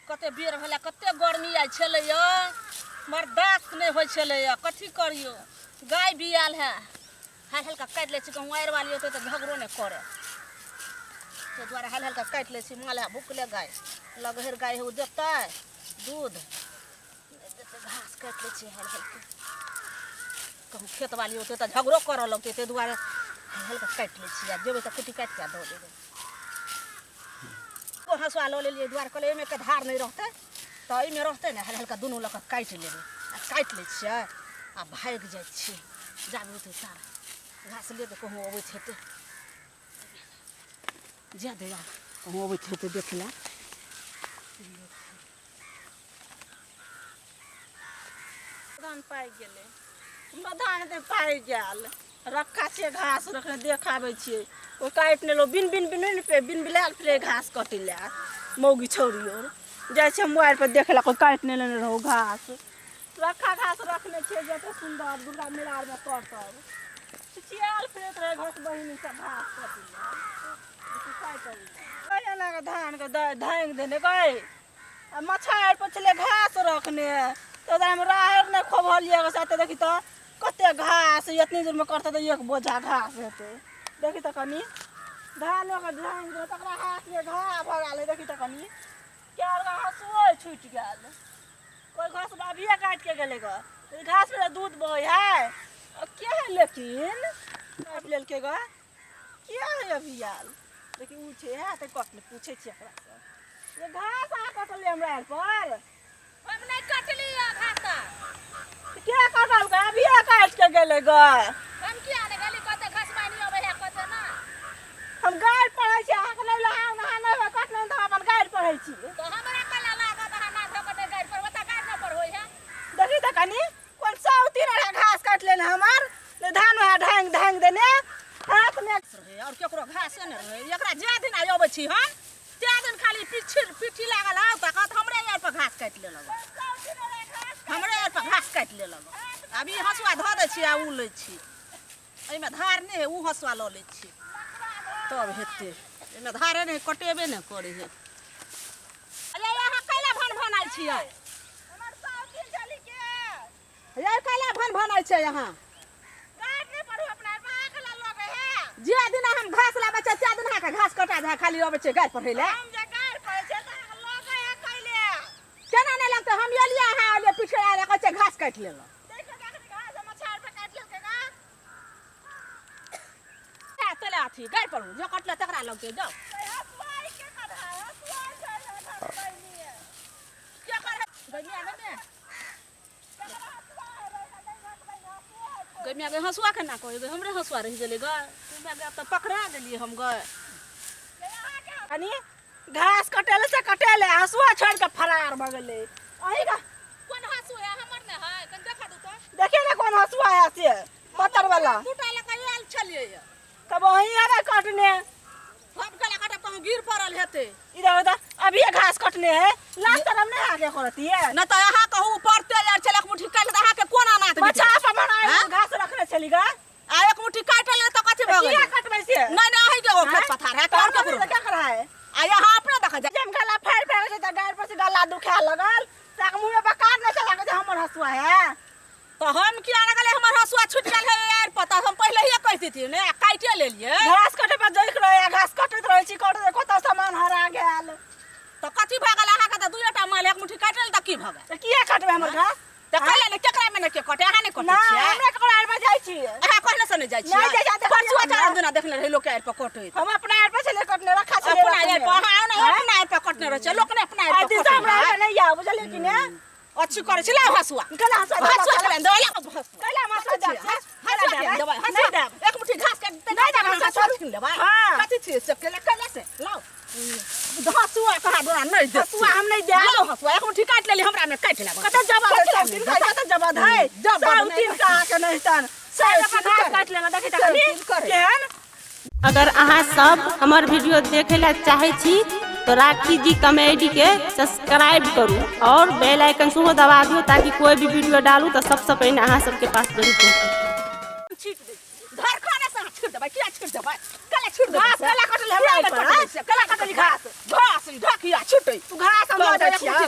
कते बेर भेलै, कते गर्मी आइ छलैए, बर्दाश्त नहि होइ छलैए। कथी करियौ, गाय बियाल है, हाल हल्का काटि लै छी, कहूँ आरि वाली होतै तऽ झगड़ो नहि करे, ताहि दुआरे हाल हल्का काटि लै छी। माल है भुखले, गाय लगहर गाय है, ओ देतै दूध नहि देतै? घास काटि लै छी हाल हल्के, कहूँ खेत वाली होतै तऽ झगड़ो करऽ लगतै, ताहि दुआरे हाल हल्का काटि लै छी। आ जेबै तऽ कुट्टी काटि कऽ दऽ देबै। ओ हँसुआ लऽ लेलियै दुआरे कहलियै एहिमे के धार नहि रहतै तऽ एहिमे रहतै ने, हल्का हल्का दुनू लऽ कऽ काटि लेबै। आ काटि लै छियै आ भागि जाइ छियै। जाबे होतै ता घास लेबै, कहूँ अबैत हेतै, जा दे, आब कहूँ अबैत हेतै देख लए। धान पाकि गेलै हमरो, धान तऽ पाकि गेल। रखा छियै घास रखने, देखाबै छियै, ओ काटि लेलहुँ। बिन बिन बिन बिन पे बिन बिलायल फिरे घास कटै लए मौगी छौरी आओर जाइ छियै मोबाइल पर देखै लए, कोइ काटि नहि लेने रहौ घास। रखा घास रखने छियै जते सुन्दर दुर्गा मेला आरमे कटब। चिचियाल फिरैत रहै घस बहिनी सब घास कटै लए काटि एना कऽ धानके धाँगि देने गै। आ मछाड़ पर छलै घास रखने, तऽ ओकरामे राहरि नहि खोभलियै गऽ साथे। देखी तऽ कते घास, एतनी दूरमे करतै तऽ एक बोझा घास हेतै। देखी तऽ कनि धानोके झाँगि देबै, तकरा हाथमे घाव भऽ गेल है। देखी तऽ कनि कए गो हँसुओ छुटि गेल। कोइ घास अभिये काटिके गेलै गऽ। घासमे तऽ दूध बहै है के है, लेकिन काटि लेलकै गऽ। के है अभी आयल? देखी ओ छै है तऽ कटले, पूछै छियै एकरासँ। ये घास अहाँ कटलियै हमरा आर पर? हम नहि कटलियै घास। के कटल? अभिये काटि के गेलै गऽ। हम किया नहि गेली? कते घास पानी अबै है, कते ना। हम गारि पढ़ै छी अहाँके, नहि लहा नहा नहि होय कटले तऽ हम अपन गारि पढ़ै छी। तऽ हमरा कला लागत अहाँ ना धऽ कऽ नहि गारि पढ़बै तऽ गारि नहि पढ़बै है। देखी तऽ कनि कोन साउती रहे घास काटि लेने हमर, नहि धान वएह ढांगि ढांगि देने हाथमे रहे और केकरो घासे नहि रहे। एकरा जे दिन आइ अबै छी हम ते दिन खाली पीछे पीठी लागल आउ तऽ कहत हमरे यार पर घास काटि लेलक, हमरे यार पर घास काटि लेलक। आब ई हँसुआ धऽ दै छी आ उ लै छी, एहिमे धार नहि है, उ हँसुआ लऽ लै छी तब हेतै। एहिमे धारे नहि, कटेबे नहि करै है। अरे अहाँ कैला भन भनाइ छियै? ये कैला भन भनाइ छियै अहाँ? जे दिन हम घास लाबै छियै ते दिन अहाँके घास कटा जाइ, खाली अबै छियै गारि पढ़ै लए। केना नहि लगतै? हम एलियै, अहाँ एलियै पीछे आयल, कहै छै घास काटि लेलक। तोला अथी गारि पढ़ू, जे कटले तकरा लगतै। जाउ के करे? गैमिया गैमिया गैमिया गै, हँसुआ केना कहै गै? हमरे हँसुआ रहि गेलै गै। गैमिया गै, तऽ पकड़ा गेलियै हम गै। कनि घास कटेले से कटेले, हँसुआ छोड़ि कऽ फरार भऽ गेलै अहीं का। कोन हँसुआ है? हमर नहि है, कनि देखा दू तऽ। देखियौ ने कोन हँसुआ है से पत्थर वाला। दूटा लऽ कऽ आयल छलियै। तब अहीं एबै कटने। हम कला काटब, कहूँ गिर पड़ल हेतै। इधर उधर अभी घास कटने है, लाज शरम नहीं आगे करती है। न तऽ अहाँ कहू पड़ते यार छल, एक मुट्ठी काटि तऽ अहाँके कोन अनाथ? मछा पर बनाए घास रखने छली गा, आ एक मुट्ठी काटल तऽ कथी भऽ गेलै? किया कटबै से? नहि नहि, अहीं के ओ खेत पथार है, और ककरो क्या कर है? आ यहाँ अपने देखा जाय। जब गला फाड़ि फाड़ि के तऽ गाड़ पर से गला दुखाए लगल, ताक मुँह में बकार नहीं चला के हमर हंसुआ है। तऽ हम किया ने गेलै? हमर हंसुआ छुटि गेल है यार, पता हम पहिले ही कहि देतियै ने, काटिए लेलियै। घास कटे पर जोइक रहे, घास कटैत रहै छी, कटैत कतऽ सामान हरा गेल। तऽ कथी भऽ गेल अहाँके? तऽ दुइएटा माल, एक मुट्ठी काटल तऽ की भऽ गेल? तऽ किया कटबै हमर घास? तऽ कहले ने केकरा में ने के कटे, अहाँ नहि कटै नहि छियै? हमरा ककरो आर पर जाइ छी? अहाँ कहने से नहि जाइ छियै? नहि जाइ छियै। परसू चारि दिना देखने रही लोक आरि पर कटैत। हम अपना आर पर छलै कटने, रखा छलै अपना आरि पर। अहाँ नहि अपना आरि पर कटने रहै छियै, लोक नहि अपना आरि आइ पर दिन कटै हमरा है। आर पर नहि आउ, बुझलियै कि ने? अच्छी करै छी, लाउ हँसुआ। केला हँसुआ? हँसुआ केला देबै? लाउ हँसुआ। केला हँसुआ कथी देब? छियै? हँसुआ केला देबै? नहि हँसुआ देब। एक मुट्ठी घास काटि नहि देब हँसुआ, हँसुआ। छीन लेबै? हाँ। कथी छियै से? केला केला से लाउ हँसुआ। कहाँ डोरा नहि देब? हँसुआ हम नहि देब। लाउ हँसुआ, एक मुट्ठी काटि लेली, हमरा मे काटि लेबै। कतऽ जबा कथी दै लए तीन का? कतऽ जबा दै? जबा सौ नहि तीन का के नहि तन सौ तीन घास करे। काटि लेना। देखी सौ तखनी तीन करे। केहन। अगर अहाँ सब हमर वीडियो देखे ला चाहे छी तो राखी जी कॉमेडी के सब्सक्राइब करू और बेल आइकन सेहो दबा दियौ, ताकि कोई भी वीडियो डालू तो सबसे पहिने अहाँ सबके पास जरूर पहुँचे। छीट दै धर खाने से छीट देबै। किया छीट देबै? कला छीट देबै? घास कला कटल हमरा किया पर? कटलै से? कला कटली घास? घास ढकिया छीटै। तू घास हम लऽ जाइ छियै।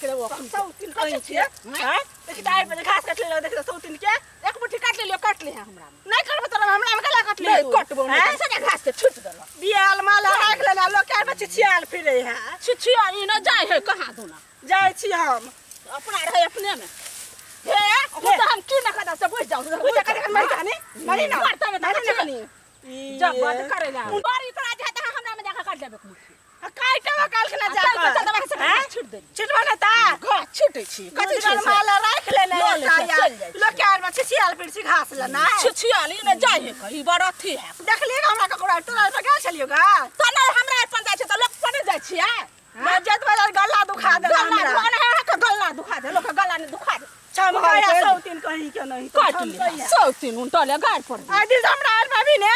काटि लेबो। सौतिन कहै छियै हैं? देखी तऽ आइ पर घास काटि लेलक, देखी तऽ सौतिन के। एक मुट्ठी काटि लेलियो, काटि ले हमरा। नहि करबो तोरा, हमरा मे केला काटले? नहि कटबो नहि। हैं? सदा घास के छूट देलक। बियाल माल राखि लेला, लोक के आइ छिछियाल फिरै है। छिछिया ई न जाइ है कहाँ दूना। जाइ छी हम। अपना रहे अपने में। हे ओ तऽ हम की न कदा से बैठ जाउ। बुझ कनि कनि मारि कनि मारि ना। मारता में मारि ना कनि। जब बद करे ला बड़ी तोरा जे तऽ हमरा में जाके काट लेबे एक मुट्ठी। काटबो काल्हि ना आ चल, जा चल, दबाई से हैं? छीट देली। छिटबो ने ता घास छीटै छी। कथी कथी छै से? माल राखि लेने। लऽ लै छै, चलि जाइ छै। लोक के आर में छिछियाल फिर छी घास लेना। छिछियाल ई न जाइ है कहीं, बड़ अथी है। देखलियै हमरा ककरो तोरा पर गेल छलियौ गा? तऽ नहि हमरा अपन जाइ छै तऽ लोक पर नहि जाइ छियै। जत बजार गला दुखा देला। गला हमरा दुखा नहि, अहाँके गला दुखा दे, लोकके गला नहि दुखा दे। छमकैया सौतिन कहीं के नहीं। काटि ले सौ तीन उनटले गाड़ पर। आइ दिन हमरा आर पाबी ने